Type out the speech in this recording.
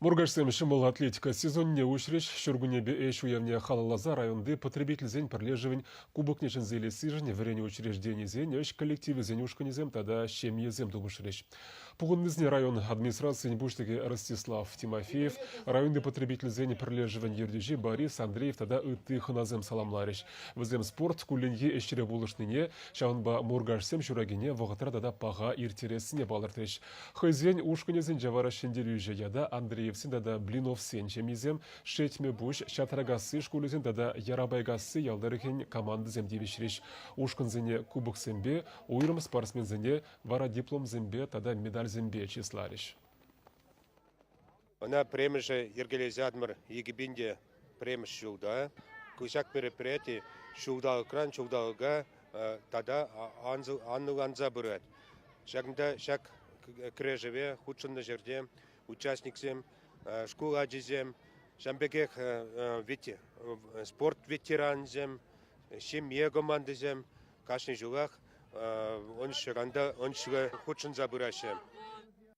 Муркашсем ҫӑмӑл атлетика сезонне уҫрӗҫ. Ҫуркуннепе ӗҫ уявне халалласа районти потребительсен пӗрлешӗвӗн кубокне ҫӗнсе илессишӗн вӗренӳ учрежденийӗсен ӗҫ коллективӗсен ушкӑнӗсем тата ҫемьесем тупӑшрӗҫ. Пухӑннисене район администрацийӗн пуҫлӑхӗ Ростислав Тимофеев, районти потребительсен пӗрлешӗвӗн ертӳҫи Борис Андреев тата ытти хӑнасем саламларӗҫ. Вӗсем спорт кулленхи ӗҫре пулӑшнине, ҫавӑнпа Муркашсем ҫуракине вӑхӑтра тата паха ирттерессине палӑртрӗҫ. Хӑйсен ушкӑнӗсенче вара ҫӗнтерӳҫӗ ята Андреевсен тата Блиновсен ҫемйисем, Шетмӗпуҫ, Ҫатракасси шкулӗсен тата Ярапайкасси ял тӑрӑхӗн командисем тивӗҫрӗҫ. Ушкӑнсене кубоксемпе, уйрӑм спортсменсене вара дипломсемпе тата медальсемпе чысларӗҫ. Ӑна пӗрремӗшӗ йӗркелесе ятӑмӑр 2001 ҫулта. Ҫак мероприяти ҫулталӑкран ҫулталӑка тата анлӑланса пырать. Ҫакӑнта ҫак кӗрешӗве хутшӑннӑ ҫӗрте участниксем, шкул ачисем, ҫавӑн пекех спорт ветеранӗсем, ҫемье командисем кашни ҫулах ӑнӑҫлӑ хутшӑнса пыраҫҫӗ.